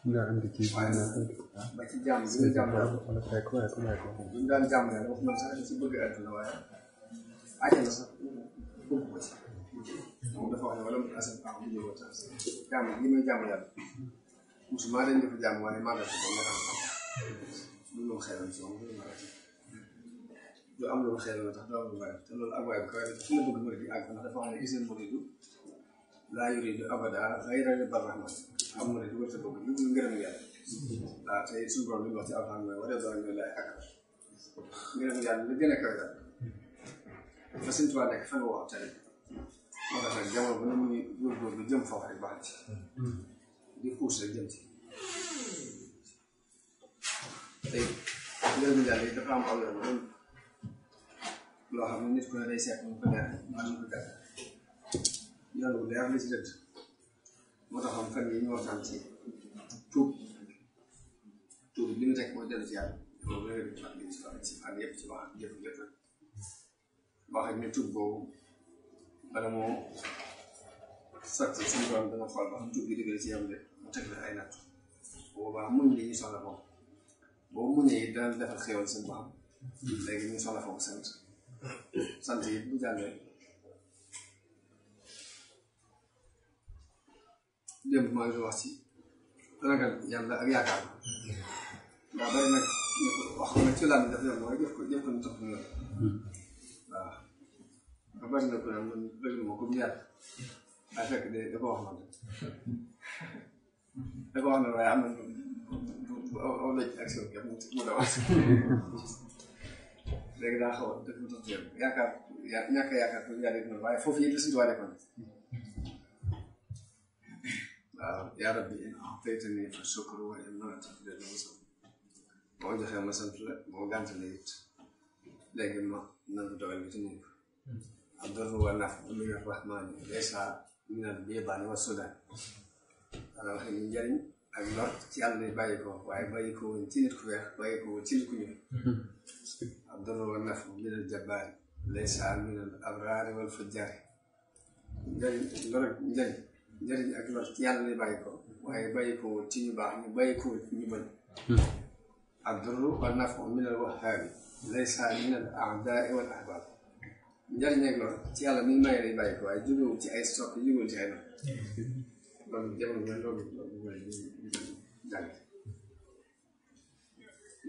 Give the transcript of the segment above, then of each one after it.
لا عندك ba ci jàmm bi nga jàmm bu ñu daan jàmm ne dafa mën sax ci bëgg àdduna waaye àjjana sax bëgg ko ci moom dafa wax ne wala mu asal am bu ñëwoon sax jàmm li may jàmm yàlla musuma dañ def jàmm waaye maa ngi ko ba nga xam lu mu xeeral ci moom du am lu mu xeeral tax du am lu bari te loolu ak waay bi kawe fi la bëgg murid yi àgg ndax dafa wax ne iseen muridu laa yuridu abada ghayra ridar rahman am murid du wërta bëgg lu ngërëm yàlla waaw tey suñu borom li ñu wax ci alxuraan mooy wala doon ñu lay ak ngërëm yàlla li gën a kawe daal fa Sëñ Tuubaa nekk fan woo tane moo tax nag jamono bu ne muy góorgóorlu jëm foofu rek baax ci di puus rek jëm ci tey ngërëm yàlla yi dafa am aw yoon loolu loo xam ne nit ku ne day seet mu ko leer maa ñu ko gàtt yoon bu leer la ci dëdd moo taxoon fan yi ñu waxtaan ci tuub li mu teg mooy dellu ci yàlla loolu la nga def li ci fan yëpp ci wax jëf jëf rek wax ak ne tuub boobu bala moo sotti suñu borom dana xool ba xam tuub bi dëgg ci yow de mu teg la ay natt boobaa muñ li ñu soxla foofu boobu muñee it dana defal xéwal seen boppam léegi ñu soxla foofu sant yi bu jàllee démb maa ngi wax ci ragal yàlla ak yaakaar ndax bari nag wax ko nag ci laaj bi dafa yor mooy jëf ko ñu topp ñu waaw nga bari na ko nag man dëgg ma comme yàlla waaye fekk de da ko wax man da ko wax na waaye am na aw lëj action képp mu da wax léegi daa xaw a dëgg mu topp yaakaar ñàkk yaakaar pour yàlla it noonu waaye foofu yi la suñu tuwaa defoon waaw yaa rabbi in a'taytani fa shukru wa in mana'tani fa al-muslim boo joxee ma sant la boo gàntalee it léegi ma nangu dogal bi ci nuyu ko ad-darru wa nafu min ar-rahmani laysa min al-bi'ani wa sudan wala waxee ni njëriñ ak lor ci yàlla lay bàyyi ko waaye bàyyi ko woon ci nit ku weex bàyyi ko woon ci nit ku ñuul ad-darru wa nafu min al-jabbari laysa min al-abrari wal fujjari njëriñ lor ak njëriñ ak lor ci yàlla lay bàyyi ko waaye bàyyi ko ci ñu baax ñu bàyyi ko ñu bañ ad-darru wa nafu min al-wahhabi laysa min al-a'da'i wal ahbab njëriñ ak lor ci yàlla mi may lay bàyyi ko waaye jógewul ci ay sokk jógewul ci ay lor loolu jamono bi loolu mooy jàng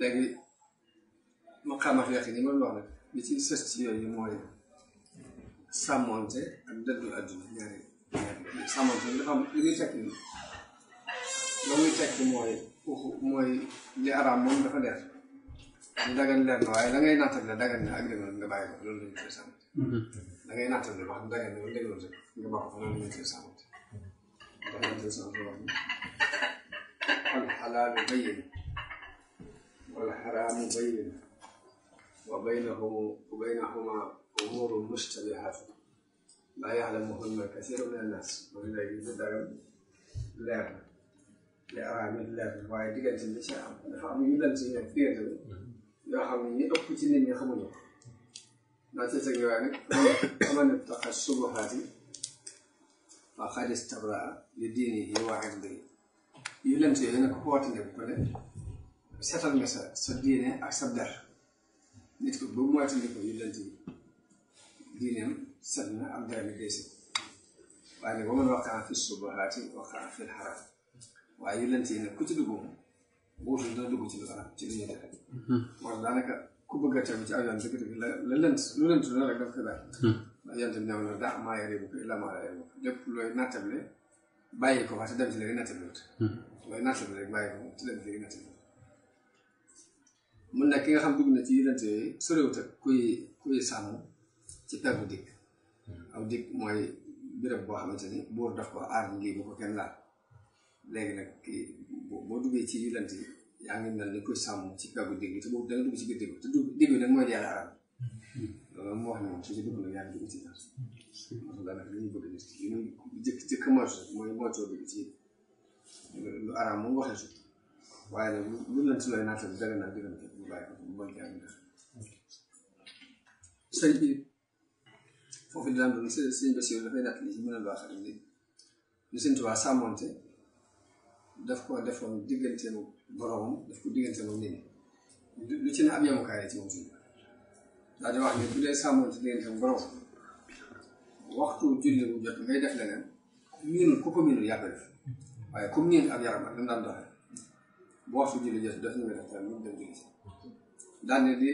léegi maqaamaat yàq yi ma wax nag li ci sës ci yooyu mooy sàmmonte ak dëddu àdduna ñaari sàmmonte dafa am li muy tekki loolu muy tekki mooy li araam moom dafa leer li dagan leer na waaye la ngay nattable dagan na ak dëggoon nga bàyyi ko loolu la ñu koy sàmmonte da ngay nattable wax dagan na wala dëggoon rek nga bàyyi ko loolu la ñu koy sàmmonte الحلال بين والحرام بين وبينهما أمور مشتبهات لا يعلمهن كثير من الناس وإذا يجد leer li araam it leer waaye diggante bi ci am dafa am yu leen si ñoom diggante bi yoo xam ne ñi ëpp ci nit ñi xamuñu ko naa ci teg waaye nag aman ittaqa subuhaati faqad istabraa li diinihi wa irdihi yu leen si yooyu nag ko wootante bu ko ne setal nga sa diine ak sa der nit ko bu moytandi ko yu leen si diineem set na am der mi day si waaye nag ba mën waqaa fi subuhaati waqaa fi l-haraam waaye yu leen si nag ku ci dugg moom bootul dina dugg ci lu araam ci li ñuy def moo tax daanaka ku bëgg a tegu ci aw yoon dëgg-dëgg la lënt lu lënt na rek daf koy bàyyi ndax yonte ñëw na daa maa yaribuka illaa maa laa yaribuka lépp looy nattable bàyyi ko wax te dem ci léegi nattable wut looy nattable rek bàyyi ko te dem ci léegi nattable mun nag ki nga xam dugg na ci yonente yooyu sorewut ak kuy sàmm ci peggu dikk aw dikk mooy béréb boo xamante ni buur daf ko aar ngi bu ko kenn laal léegi nag boo duggee ci yu lant yi yaa ngi mel ni koy sàmm ci kàggu digg te boobu da nga dugg ci biir digg te digg bi nag mooy yàlla aram loolu moo wax ne moom su ci dugg nag yaa ngi dugg ci ñaar moo tax daanaka li ñuy bëgg nit ki li ñuy jëkk moytu mooy moytoo dugg ci lu aram moom waxee su waaye nag lu lant looy naatal dara naa diggante bu bàyyi ko bu bon jàng def sëñ bi foofu di daan doon sëñ Basiru dafay natt li ci mën a loo xam ne ñu sëñ Tuubaa sàmmonte daf ko defoon digganteem boromam daf ko digganteem nit ñi lu ci ne ab yemukaay ci moom suñu daal di wax ne bu dee sàmmonte digganteem borom waxtu julli bu jot ngay def leneen miinul ku ko miinul yaa ko def waaye comme miin ab yaram ak dam daan doxee bu waxtu julli jot daf ñu nga def tam mu dem julli si daan ne di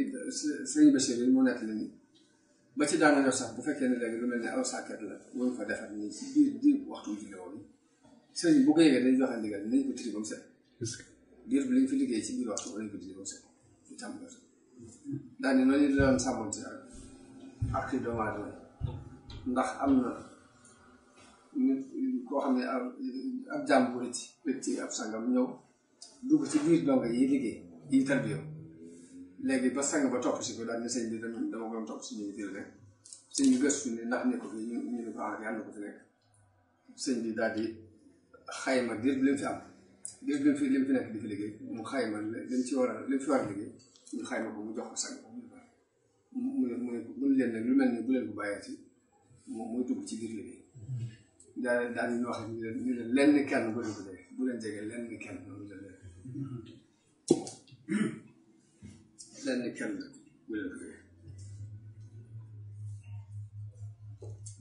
sëñ Basiru yi mu nekk la ni ba ci daana yor sax bu fekkee ne léegi lu mel ne aw sàkket la woon fa defar nii ci biir waxtu julli woon sëñ bu ko yëgee dañ joxe ndigal nañ ko tiri ba mu set diir bi lañ fi liggéey ci biir waxtu nañ ko tiri ba mu set ñu tàmbali ko daane noonu la doon sàmmonte ak ci doomu aadama ndax am na nit koo xam ne ab jàmm bu rëcc ci ab sangam ñëw dugg ci biir donga yi liggéey yi tarbiyo léegi ba sang ba topp si ko daal ne sëñ bi dama ko doon topp si ñu biir rek sëñ bi gëstu ni ndax ne ko fi ñu ne ko ah yàlla na ko fi nekk sëñ bi daal di xayma diir bi li mu fi am diir bi li mu fi nekk di fi liggéey mu xayma li mu ci war a li mu fi war a liggéey ñu xayma ko mu jox ko sang mu leen nag lu mel ni bu leen ko bàyyee ci muy dugg ci biir liggéey daal di ñu wax ñu leen lenn kenn bu leen ko jege bu leen jege lenn kenn noonu la lenn kenn bu leen ko jege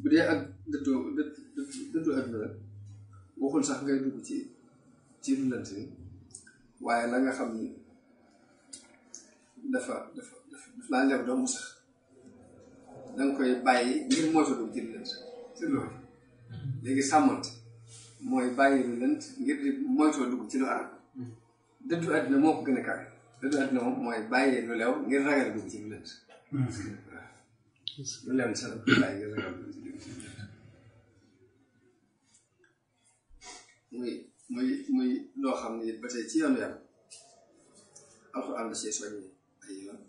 bu dee ak dëddu àdduna waxul sax ngay dugg ci lu lant ni waaye la nga xam ni dafa laa lew doomu sax danga koy bàyyi ngir moytu dugg ci lu lant ci loolu léegi sàmmante mooy bàyyi lu lant ngir di moytoo dugg ci lu arab dëddu àdduna moo ko gën a kawe dëddu àdduna moom mooy bàyyi lu lew ngir ragal dugg ci lu lant waaw lu lew ni sax bàyyi ngir ragal dugg ci lu lant muy loo xam ne ba tey ci yoonu yàlla alxuraan da cee soññi ay yoon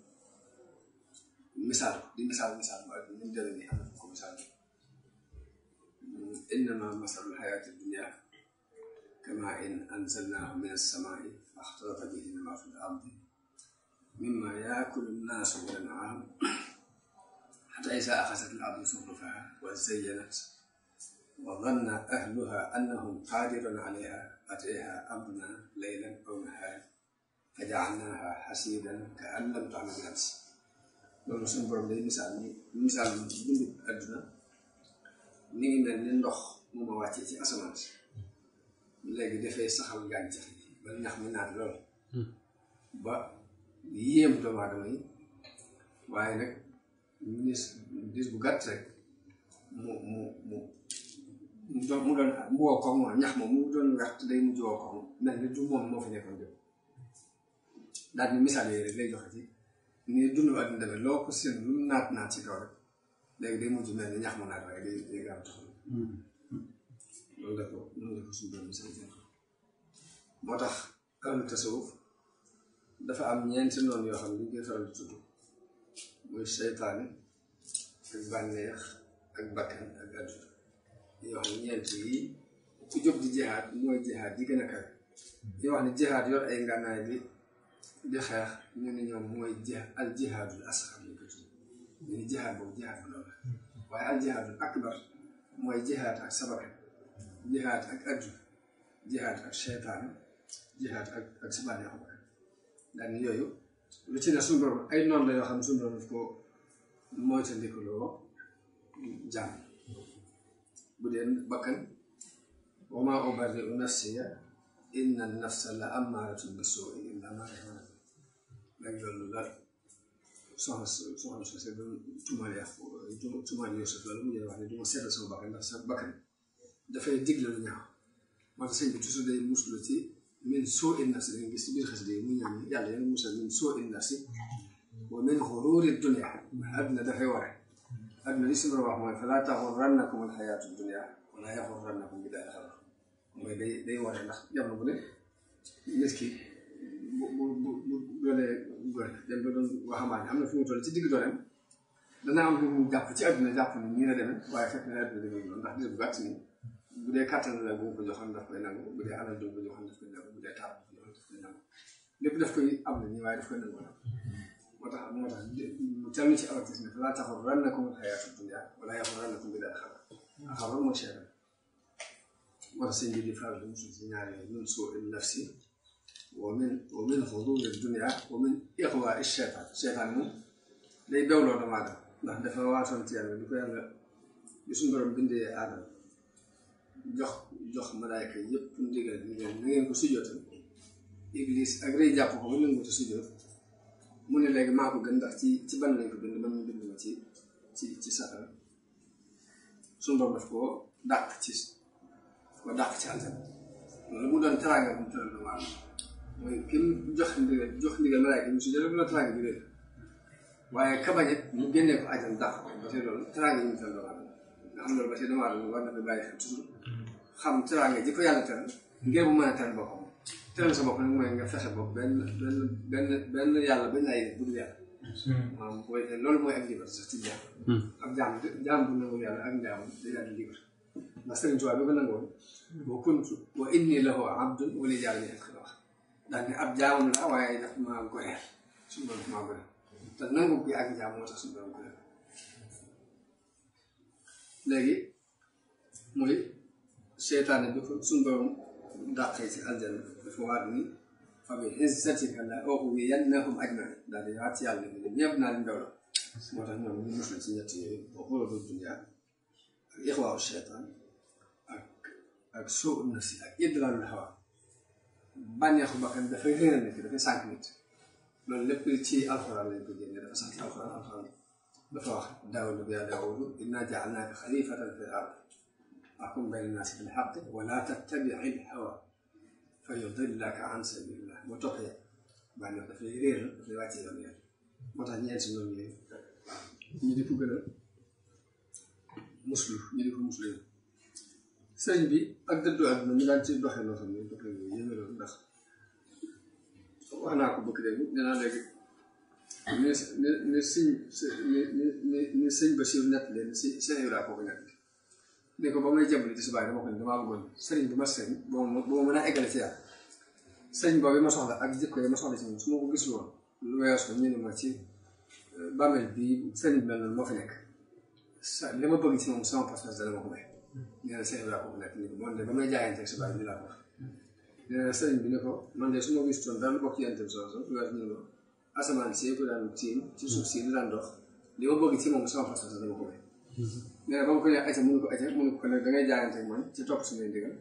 misaal di misaal bu ak ñu demee nii am na ko misaal innama masalul xayaati dunia kama in anzalnaahu min as-samaai fa axtalata bihi nabaatu l-ardi mimma yaakulu nnaasu wal an'aam xataa izaa axazat al-ardu zuxrufaha wa zayyanat وظن أهلها أنهم قادرون عليها أتيها أمرنا ليلا أو نهارا فجعلناها حصيدا كأن لم تعمل بالأمس loolu suñu borom day misaal dundu àdduna ni ngi mel ni ndox mu ma wàccee ci asamaan si léegi dafay saxal gàncax yi ba ñax mi naat lool ba yéem doomu aadama yi waaye nag dis bu gàtt rek mu doon woo ko moom ñax moom mu doon wert day mujj woo ko mel ni du moom moo fi nekkoon jëm daal ni misaal yooyu rek lay joxe ci ni dundu àdduna demee loo ko seen lu naat ci kaw rek léegi day mujj mel ni ñax mu naat waaye day gaaw taxaw loolu la ko suñu doon misaal jëm moo tax ahlu tasawuf dafa am ñeenti noonu yoo xam ne dañ koy faral di tudd muy seytaane ak bànneex ak bakkan ak àdduna yoo xam ne ñeent yi ku jóg di jihaad mooy jihaad yi gën a kawe yoo xam ne jihaad yor ay ngànnaay di xeex ñu ne ñoom mooy al jihaadul asxar lañ ko tudd ñu ne jihaad boobu jihaad bu loolu la waaye al jihaadul akbar mooy jihaad ak sabaka jihaad ak àdduna jihaad ak seytaane jihaad ak sa bànneexu bakkan daal ni yooyu lu ci ne suñu borom ay noonu la yoo xam ne suñu borom daf ko moytandikuloo jàmm bu dee bakkan wa maa ubarri'u nafsiya inna nafsa la ammaaratun bis-suu'i illaa maa rahima rabbii loolu la soxna si doon tuumaal Yuusuf loolu mu ngi wax ne du ma seetal sama bakkan ndax sa bakkan dafay digle lu ñaaw moo tax sëñ bi toujours day muslu ci min suu'i nafsi dañuy gis ci biir xasida yi mu ñaan yàlla musal min suu'i nafsi wa min xuruuri dunya àdduna dafay ware adduna li si mën a wax mooy falaa taxurrannakumul hayaatu dunya wala yaxurrannakum billaahi l-gharuur mooy day wone ndax jamono bu ne nit ki bu doonee góor dem ba doon waxambaane am na fu mu toll ci digg dooleem dana am lu mu jàpp ci adduna jàpp ni nii la demee waaye fekk na adduna demee noonu ndax diir bu gàtt nii bu dee kàttan la bu ko joxoon daf koy nangu bu dee alal bu ko joxoon daf koy nangu bu dee taal bu ko joxoon daf koy nangu lépp daf koy am na nii waaye daf koy nangu la moo tax mu teel ci avertissement falaa taxurrannakumul hayaatu dunya wala yaxurrannakum billaahi l-gharuur mooy seytaan moo tax sëñ bi di faral di musul si ñaari min suu'i nafsi wa min xuduuri dunya wa min ixwaa'i seytaan seytaan moom day bewloo doomu aadama ndax dafa waatoon ci yàlla di ko yàlla di suñu borom bindee aadama jox malaayka yëpp ndigal na ngeen ko sujjootal iblis ak rëy jàpp ko ba nangu te sujjoot mu ne léegi maa ko gën ndax ci ban lañ ko bind man ñu bind ma ci safara suñu borom daf koo dàq ci aljana loolu mu doon teraanga bu mu tëral doomu aadama mooy kenn jox ndigal malaayka ñu sujjoot mu doon teraanga bi réer waaye kabañet mu génnee ko aljana dàq ko ba tey loolu teraanga yi mu tëral doomu aadama nga xam loolu ba tey doomu aadama war na fi bàyyi xel toujours xam teraanga ji ko yàlla teral ngir mu mën a teral boppam teral sa bopp nag mooy nga fexe bopp benn yàlla bañ lay def bu dul yàlla maanaam booy loolu mooy ak libre sax ci jaam ak jaam bu nangu yàlla ak njaam day daal di libre ndax Sëriñ Tuubaa bi ko nangoon wa kuntu wa inni lahu abdun wa li jaami ak la wax daal ne ab jaamam la waaye daf maa goreel suñu borom maa goreel te nangu bi ak njaam moo tax suñu borom goreel léegi mooy seytaane bi ko suñu borom dàqee ci aljana dafa waat ni fa bi izzatika la ughwiyannahum ajma'iin daal di waat ci yàlla ni ñëpp naa leen dawla moo tax ñoom ñu musal ci ñett yooyu xuruutu dunya ak ixwaa'u seytaan ak suu'u nafsi ak idlaalul hawa bànneexu bakkan dafay réeral nit dafay sànq nit loolu lépp ci alxuraan lañ ko génne dafa sax ci alxuraan dafa wax Daawuud yaa Daawuud innaa ja'alnaaka xaliifatan fil ard fahkum bayna naasi bil haqqi wa laa tattabi'il hawaa fa yudillaka an sabiilillah boo toppee bànneex dafay réeral dafay wàcce yoon yàlla moo tax ñeenti noonu yooyu ñu di ko gën a muslu ñu di ko muslu yi sëñ bi ak dëddu àdduna ñu daan ci doxee loo xam ne doxee yooyu yéeme loolu ndax wax naa ko bëgg léegi nee naa léegi ni sëñ Bachir nett leen si seen Ibrahima kooku nett ne ko ba may jàmbali ci subaay dama ko ne damaa bëggoon sëriñ bi ma sëriñ boo ma mën a eggale ci yàlla sëriñ boobu ma soxla ak jikko yi ma soxla ci moom su ma ko gisul woon lu weesu ñu ne ma ci bàmmeel bi sëriñ bi mel noonu moo fi nekk li ma bëgg ci moom sama pas-pas dana ma ko may nee na sëñ Ibrahima kooku nekk ni ko man de ba may jaayante ak subaay bi laa ko wax nee na sëriñ bi ne ko man de su ma gisul woon daal bokk ci yente bi soo lu weesu ñu ne asamaan si ko daan tiim ci suuf si di daan dox li ma bëgg ci moom sama pas-pas dana ko may nee na ba mu ko nee acca mënu ko nag dangay jaayante ak man ci topp samay ndigal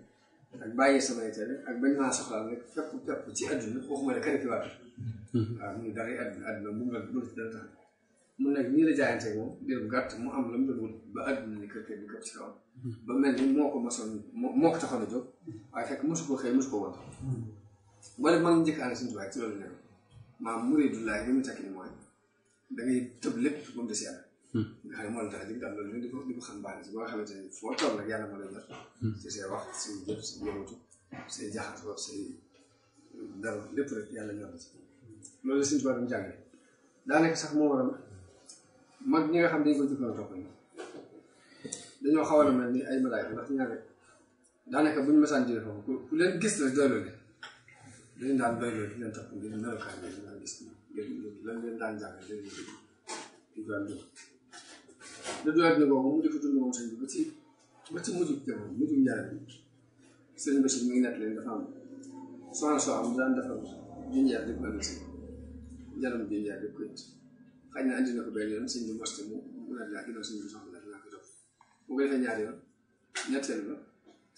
ak bàyyi samay tere ak bañ maa soxlaal rek fépp ci àdduna waxuma ne kari waaw mu ngi dara àdduna bu mu ci dara tax mun nag nii la jaayante ak moom diir bu gàtt mu am la mu doon wut ba àdduna ni kër bi këpp ci kawam ba mel ni moo ko taxoon a jóg waaye fekk mosu ko xëy mosu ko woon wala man njëkk ànd suñu tubaab ci loolu ne maam muridullaah li mu tekki ni mooy da ngay tëb lépp ba mu des yàlla nga xam ne moo la tax a jóg daal loolu di ko xam baax na si ba nga xamante ne foo toog nag yàlla moo lay jot ci say wax say jëf say yëngatu say jaxasoo say dara lépp rek yàlla ñor na ci loolu la suñu tubaab mu jàngee daanaka sax moo waral mag ñi nga xam dañ ko jëkkoon a topp ni dañoo xaw a mel ni ay malaayka ndax ñaare daanaka buñu masaan jëlee foofu ku leen gis la doyloo leen dañu daan doyloo di leen topp ngir melokaan yi nga gis ngir lan leen daan jàngal leen di daan jóg da doyat ni boobu mu di ko dund moom sëñ bi ba ci mujjub jamono mujjub njaar bi sëñ Bachir mi ngi nekk leen dafa am soxna soo am daan defar jinjeer di ko ëllëg si jaram jinjeer di ko it xëy na andi na ko benn yoon sëñ bi moste mu ne laa ginnaaw sëñ bi soxla dinaa ko topp bu ko defee ñaari yoon ñetteel ba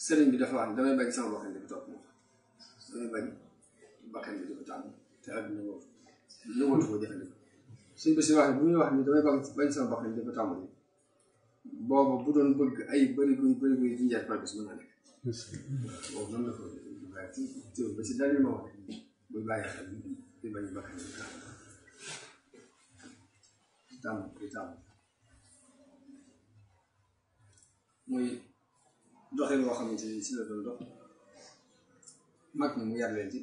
sëriñ bi dafa wax ne damay bañ sama bakkan di ko topp moo damay bañ bakkan bi di ko tàmm te àdduna boobu nëwatu ko jëfandikoo sëñ bi si wax ne bu muy wax ni damay bañ sama bakkan di ko tàmm ni boobu bu doon bëgg ay bëri guy jinjeer par bis mën naa nekk boobu noonu la ko waaye ci teew ba si dal ma wax buy bàyyi xel di bañ bakkan di tàmm muy doxin boo xamante ni ci la doon dox mag ñi mu yar leen ci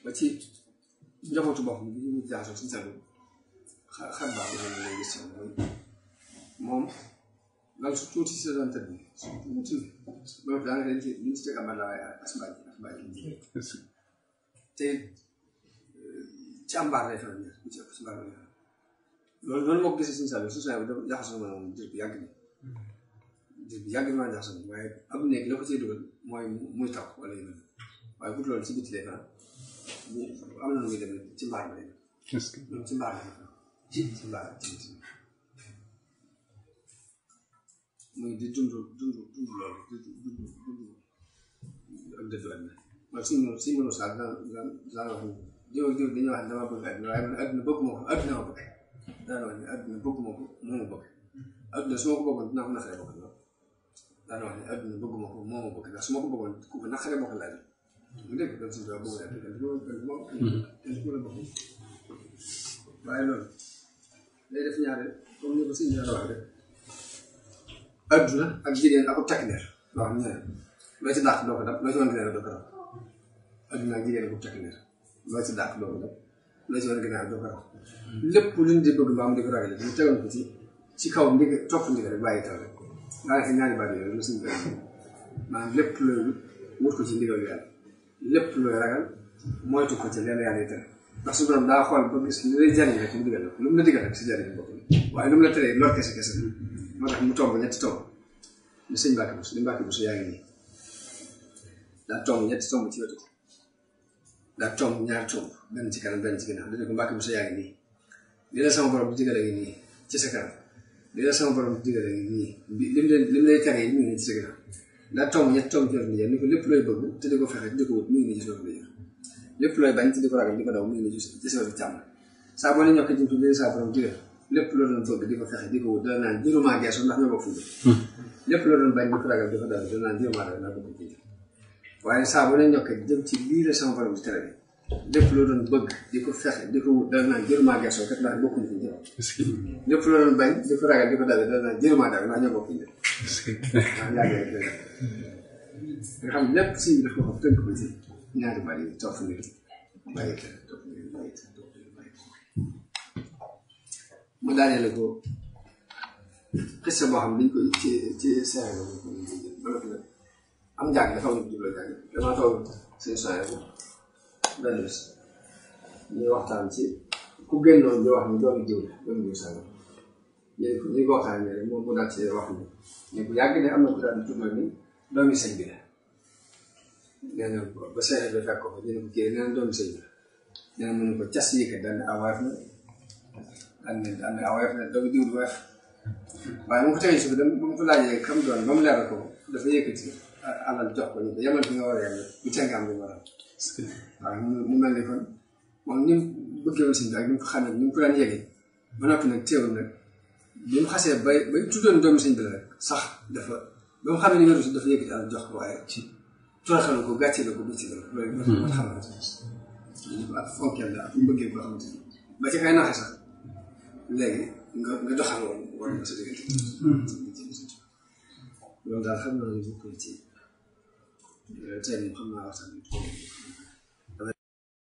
ba ci njabootu boppam bi ñu jaasoo suñu salu xar baax la lay gis ci moom lal su tuuti si doon tëdd su tuuti loolu daanaka dañ ci liñ ci teg amal la waaye asbaaj te ci ambaar lay faral di ci ëpp ci mbaar lay faral loolu loolu moo ko gisee suñu salu su saa dafa jaxasoo moom dir bi yàgg maa jaxasoo waaye am nekk la ko ciy dugal mooy muy taw wala yu mel waaye bu loolu ci biti lay faral am na lu muy demee ci mbaar lay loolu ci mbaar lay faral ci mbaar ci muy di dund loolu di dund ak dëddu àdduna man suñu mënu sax daan wax ni jiw dañuy wax dama bëgg àdduna waaye man àdduna bëgg ma ko àdduna ma bëgg daan wax ni àdduna bëgg ma ko moo ma bëgg àdduna su ma ko bëggoon dinaa ko naqaree bokk lool daan wax ni àdduna bëgg ma ko moo ma bëgg ndax su ma ko bëggoon ku ko naqaree bokk laa mu dégg doon suñu bëgg laa waaye loolu day def ñaare comme ni ko suñu wax rek adduna ak jigéen ak takk der loo xam ne loo ci dàq doo ko dab loo ci wan ginaar doo ko dab adduna ak jigéen ak takk der loo ci dàq doo ko dab loo ci wan ginaar doo ko dab lépp luñ di bëgg ba am di ko ragale ñu tegoon ko ci kaw ndig topp ndig rek bàyyi taw rek daanaka ñaari baat yooyu la suñu bëri maanaam lépp looy wut ko ci ndigal yàlla lépp looy ragal moytu ko ci leen yàlla tere ndax su borom daa xool ba gis li lay jariñ rek mu digal la lu mu la digal rek si jariñ bopp waaye lu mu la teree lor kese kese moo tax mu tomb ñetti tomb li sëñ Mbàkke Buso yaa ngi nii daa tomb ñetti tomb ci wetu daa tomb ñaari tomb benn ci kanam benn ci ginnaaw dañu ko Mbàkke Buso yaa ngi nii li la sama borom di digale ngi nii ci sa kanam li la sama borom di digale ngi nii lim lay tere yi mu ngi nii ci sa ginnaaw daa tomb ñetti tomb ci wetu ni ko lépp looy bëgg te di ko fexe di ko wut mu ngi nii ci sa wetu ndijoor lépp looy bañ te di ko ragal di ko daw mu ngi nii ci sa wetu càmm saa boo ne ñokk jëm li sa borom digal lépp loo doon bëgg di ko fexe di ko wut dana naan juróomaa geesu ndax ñoo bokk fu lépp loo doon bañ di ko ragal di ko daal dana naan juróomaa daal ndax bokk fu waaye saa bu ne ñokkee jëm ci lii la sama borom di tere bi lépp loo doon bëgg di ko fexe di ko wut dana naan juróomaa geesu kat ndax bokkuñ fu jëm lépp loo doon bañ di ko ragal di ko daal dana naan juróomaa daal ndax ñoo bokk fu jëm waaw yàggee nga xam lépp si ñu def ko xam tënk ko ci ñaari baat yi topp nit bàyyi tere topp nit bàyyi tere mu daaneel ko xista boo xam ne dañ koy ci Sénégal ba noppi nag am njàng dafa am lu jubloo jàng damaa toog seen soxna bu benn bis ñuy waxtaan ci ku génnoon di wax ni doomu jiw sàngam ñu ko waxtaan ne rek moom mu daal ci wax ni bu yàgg ne am na ku daal di tuumal ni doomi sëñ bi la nee na ba Sénégal bi fekk ko fa ñu ne ko kii nee na doomi sëñ bi la nee na mu ne ko cas yi kat daal ne awaaf na am na awoyof ne doomu jiw du woyof waaye mu ko tegee suuf dem ba mu ko laajee kam doon ba mu leeral ko dafa yëkkati alal jox ko ñu ko yemal fi nga war a yem bu tee nga am li mu war a waaw mu mel ni kon moom ni mu bëggee woon sëñ bi ak ni mu ko xamee ni mu ko daan yëgee ba noppi nag teewul nag bi mu xasee bay tuddoon doomu sëñ bi la rek sax dafa ba mu xamee ni wéru si dafa yëkkati alal jox ko waaye ci toroxal ko gàcce la ko bëcc la loolu man xam na ak fonkeel la ak mu bëggee koo xamante ni ba ci kay naxe sax léegi nga doxal woon war nga sa diggante loolu daal xam naa ne bokkul ci tey xam naa waxtaan bi